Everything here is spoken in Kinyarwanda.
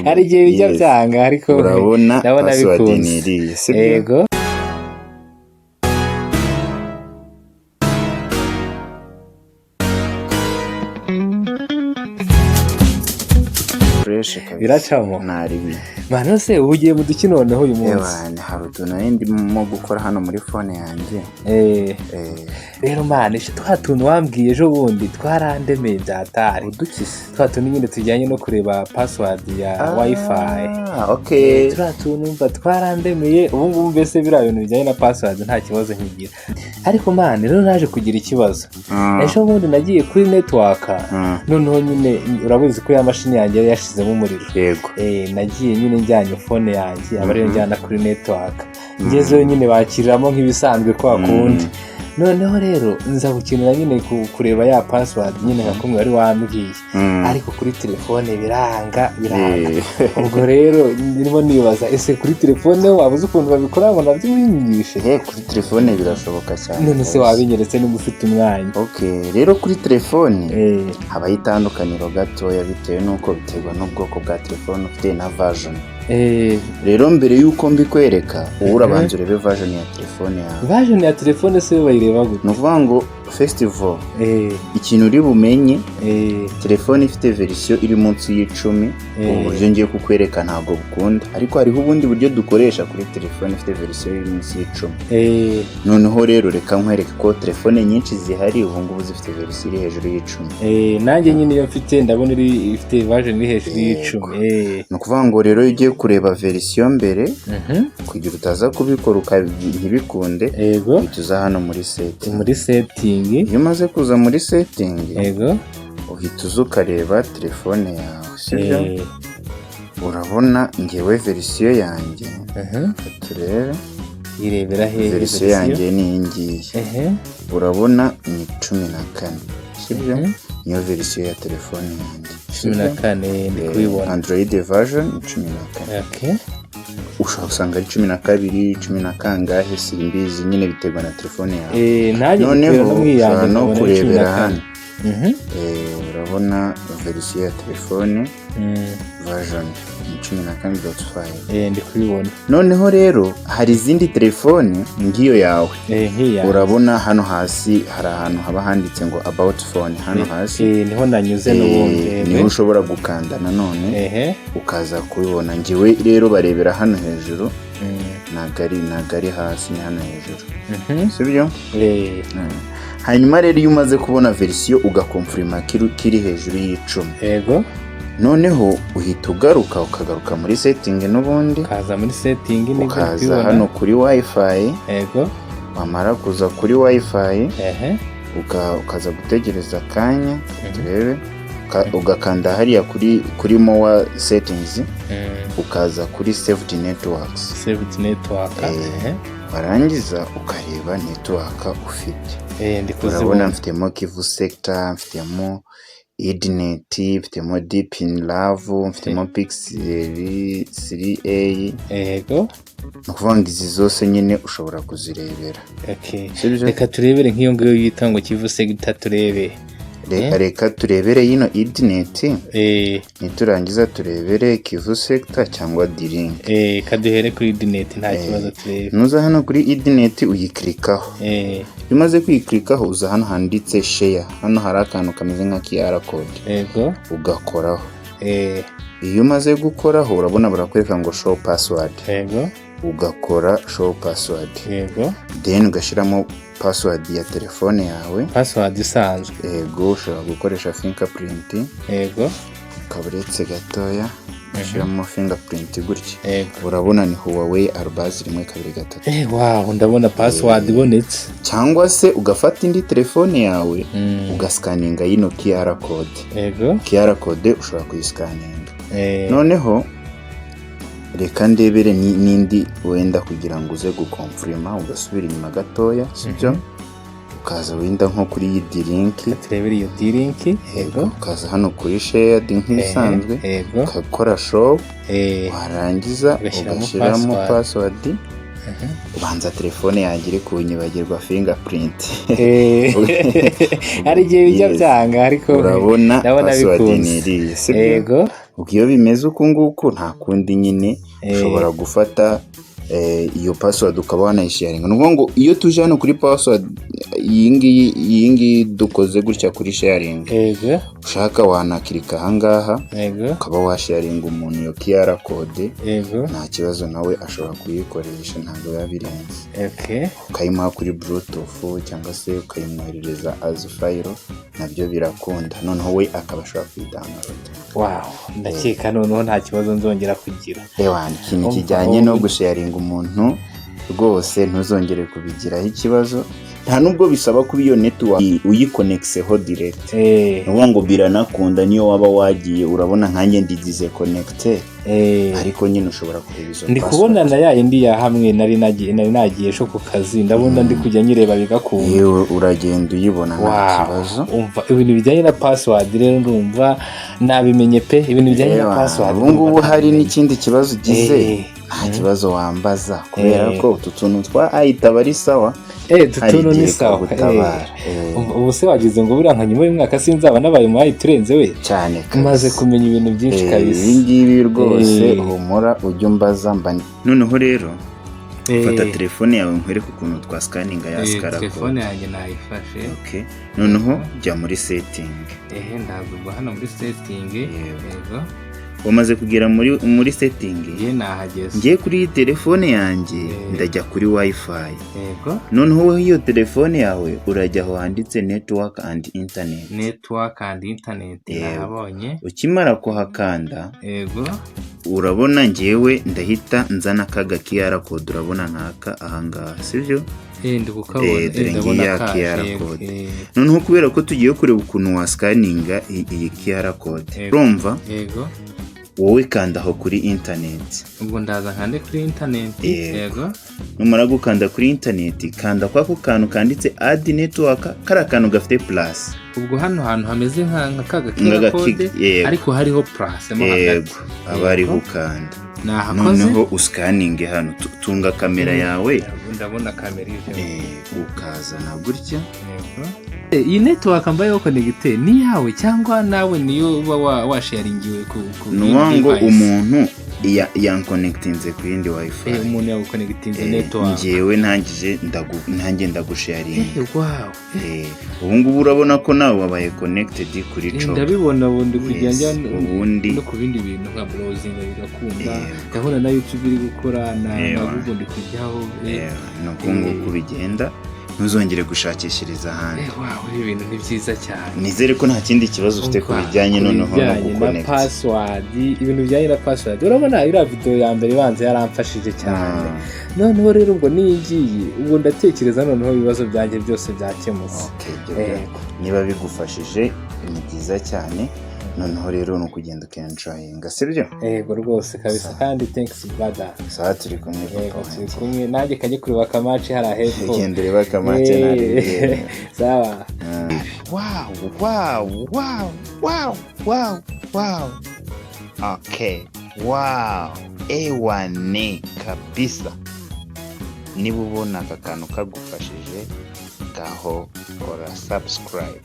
Hari igihe bijya Yes. byanga, ariko Urabona ndabona password bikunze. ni iriya, sibyo? Yego. Fresh kabisa. Biracamo. Ntaribi. Mano se ubu ugiye mu duki noneho uyu munsi? Ewana, hari utuntu nari ndimo gukora hano muri phone yanjye. Rero mani, twa tuntu wambwiye ejo bundi twarandemeye byatari. Udukise. Twa tuntu nyine tujyanye no kureba password ya wifi. Ah, okay. Turiya tuntu mba twarandemeye, ubu ngubu mbese biriya bintu bijyanye na password nta kibazo nkigira. Ariko mani rero naje kugira ikibazo. Ejo bundi nagiye kuri network, noneho nyine urabizi ko ya mashini yanjye yari yashizemo umuriro. Yego. Nagiye nyine njyanye phone yanjye, aba ariyo njyana kuri network. Ngezeyo nyine bakiriramo nk'ibisanzwe kwa kundi. Noneho rero nza gukenera nyine kureba ya password nyine nka kumwe wari wambwiye. Ariko kuri telefone biranga, biranga. Ubwo rero ndimo nibaza, ese kuri telefone waba uzi ukuntu babikora ngo nabyo ubinyigishe? Kuri telefone birashoboka cyane. None se Kabisa. wabinyeretse niba ufite umwanya? Okay, rero kuri telefone habaho itandukaniro gatoya bitewe n'uko biterwa n'ubwoko bwa telefone ufite na version. Rero mbere y'uko mbikwereka, wowe urabanza urebe version ya telefone yawe. Version ya telefone se bayireba gute? Ni ukuvuga ngo first of all, ikintu uri bumenye, telefone ifite verisiyo iri munsi y'10, ubu buryo ngiye kukwereka ntabwo bukunda, ariko hariho ubundi buryo dukoresha kuri telefone ifite verisiyo iri munsi y'10. Noneho rero reka nkwereke ko telefone nyinshi zihari ubu ngubu zifite verisiyo iri hejuru y'10. Nanjye nyine iyo mfite ndabona iri ifite version iri hejuru y'10. Ni ukuvuga ngo rero iyo ugiye kureba verisiyo mbere, kugira utaza kubikora ntibikunde, uhita uza hano muri setting. Muri setting. Iyo umaze kuza muri setting, uhita uza ukareba telefone yawe, sibyo? Urabona ngewe verisiyo yanjye, reka turebe. Irebera hehe? Verisiyo yanjye ni iyi ngiyi. Urabona ni 14, sibyo? Niyo verisiyo ya telefone yanjye. Cumi na Sibyo? kane, ndi kubibona. Android version ni 14. Ushobora gusanga ari 12, cumi na kangahe, simbizi nyine, biterwa na telefone yawe. Nanjye Noneho bitewe no mwiyange ushobora no nkabona ari cumi na kurebera kane. hano. Urabona verisiyo ya telefone version ni 14.5. Ndi kubibona. Noneho rero hari izindi telefone ngiyo yawe. Nk'iya Urabona hano hasi hari ahantu haba handitse ngo about phone hano hasi. Niho nanyuze n'ubundi. Niho ushobora gukanda nanone ukaza kubibona. Ngewe rero barebera hano hejuru, ntabwo ari hasi, ni hano hejuru, sibyo? Hanyuma rero iyo umaze kubona verisiyo ugakomfirima kiri hejuru y'10, noneho uhita ugaruka, ukagaruka muri setting n'ubundi. Ukaza muri setting, nibyo, Ukaza kubibona. hano kuri wifi. Wamara kuza kuri wifi, ukaza gutegereza akanya turebe, ugakanda hariya kuri more settings, ukaza kuri saved networks. Saved network. Warangiza ukareba network ufite. Ndi Urabona kuzibona. mfitemo Kivu Sector, mfitemo Idnet, mfitemo Deep in Love, mfitemo Pixel 3A. Ni ukuvuga ngo izi zose nyine ushobora kuzirebera. Sibyo? Reka turebere nk'iyo ngiyo yita ngo Kivu Sector, turebe. Reka turebere yino Idnet, niturangiza turebere Kivu Sector cyangwa D-Link. Kaduhere kuri Idnet, nta kibazo, turebe. Nuza hano kuri Idnet uyikirikaho. Iyo umaze kuyikirikaho, uza hano handitse share, hano hari akantu kameze nka QR code, ugakoraho. Iyo umaze gukoraho, urabona barakwereka ngo show password. Ugakora show password. Then ugashyiramo password ya telefone yawe. Password isanzwe. Yego, ushobora gukoresha fingerprint. Ukaba uretse gatoya, ushyiramo fingerprint gutya. Urabona ni Huawei arobase 123. Wow, ndabona password ibonetse. Cyangwa se ugafata indi telefone yawe, ugasikaninga yino QR code. QR code ushobora kuyisikaninga. Noneho reka ndebere n'indi wenda kugira ngo uze gukomfirima, ugasubira inyuma gatoya, sibyo? Ukaza wenda nko kuri iyi D-Link. Turebere iyo D-Link, yego. Ukaza hano kuri shared nk'ibisanzwe, ugakora show, warangiza Ugashyiramo ugashyiramo password. password. Ubanza telefone yanjye iri kunyibagirwa fingerprint. Hari igihe bijya byanga, ariko Urabona ndabona password bikunze. ni iriya, sibyo? Yego. Ubwo iyo bimeze uku nguku, nta kundi nyine, ushobora gufata iyo password ukaba wanayisharinga. Ni ukuvuga ngo iyo tuje hano kuri password iyi ngiyi, iyi ngiyi dukoze gutya kuri sharing, ushaka wanakirika ahangaha, ukaba washaringa umuntu iyo QR code, nta kibazo, nawe ashobora kuyikoresha, ntabwo biba birenze. Ukayimuha kuri Bluetooth cyangwa se ukayimwoherereza as file, nabyo birakunda, noneho we akaba ashobora kuyidownload. Wow, ndakeka noneho nta kibazo nzongera kugira. Ewa, ikintu Umva, kijyanye no gusharinga umuntu rwose ntuzongere kubigiraho ikibazo. Nta nubwo bisaba kuba iyo network uyikonekiseho direct. Ni ukuvuga ngo biranakunda niyo waba wagiye. Urabona nkanjye ndigize connecté, ariko nyine ushobora kureba izo Ndi kubona na ya yindi ya hamwe nari nagiye ejo ku kazi, ndabona ndi kujya nyireba bigakunda. Yewe, uragenda uyibona nta kibazo. Umva, ibintu bijyanye na password rero ndumva nabimenye pe, ibintu bijyanye na Ewa, password ubu ngubu ndumva hari nabimenye. n'ikindi kibazo ugize, nta kibazo wambaza, kubera ko utu tuntu twa IT aba ari sawa. Utu Hari tuntu ni igihe sawa. kagutabara. Ubu se wagize ngo buriya nka nyuma y'umwaka sinzaba nabaye mu IT urenze we? Cyane kabisa. Maze kumenya ibintu byinshi kabisa. Ibi ngibi rwose, humura ujye umbaza mba. Noneho rero fata telefone yawe nkwereke ukuntu twasikaninga ya scan Telefone code. yanjye nayifashe. Okay. Noneho jya muri setting. Ehe, ndagurwa hano muri setting. Yego. Yego. Wamaze kugera muri setting? Ngiye, nahageze. Ngiye kuri iyi telefone yanjye, ndajya kuri WiFi. Noneho wowe iyo telefone yawe urajya aho handitse network and internet. Network and internet. Yego. Nahabonye. Ukimara kuhakanda, urabona ngewe ndahita nzana akaga QR code, urabona nkaka ahangaha, sibyo? Ndi kukabona. Dore Ndabona ngiyi ya kaje, QR yego. code. Noneho kubera ko tugiye kureba ukuntu wasikaninga iyi QR code, urumva, Yego. wowe kanda aho kuri internet. Ubwo ndaza nkande kuri internet. Yego. Yego. Numara gukanda kuri internet, kanda kwako kantu kanditse add network, kariya kantu gafite plus. Ubwo hano hantu hameze nka kaga Nka QR code, yego. ariko hariho plus mo hagati. Yego, aba ariho ukanda. Nahakoze. Noneho usikaninge hano, tunga kamera yawe. Ndabona kamera ije. Ukazana gutya. Yego. Iyi network mbayeho connecté ni yawe cyangwa nawe niyo uba washaringiwe ku Ni ukuvuga ngo device? umuntu yankonekitinze ku yindi WiFi. Umuntu yagukonekitinze network. Njyewe ntangije ntange ndagusharinga. Wow. Ubu ngubu urabona ko nawe wabaye connected kuri Coga. Ndabibona, ubundi kujya njya Ubundi no ku bindi bintu nka browsing bigakunda. Yego. Ndabona na YouTube iri gukora na Ewa. Google ndi kujyaho. Ni uku nguku bigenda, ntuzongere gushakishiriza ahandi. Wow, ibi bintu ni byiza cyane. Nizere ko nta kindi kibazo ufite ku Umva, bijyanye ku noneho no bijyanye na guconnect. password, ibintu bijyanye na password, urabona iriya video ya mbere ibanza yaramfashije cyane. Noneho rero ubwo niyi ngiyi, ubwo ndatekereza noneho ibibazo byanjye byose byakemutse. Okay, ibyo niba bigufashije ni byiza cyane. Noneho rero ni ukugenda ukenjoyinga, sibyo? Yego rwose kabisa. Sawa. Kandi thanks, brother. Sawa, turi kumwe papa Yego, turi wanjye. kumwe. Nanjye kajye kureba akamatch hariya hepfo. Genda urebe akamatch. Sawa. Wow. Okay, wow, ewane kabisa. Niba ubona aka kantu kagufashije, ngaho kora subscribe.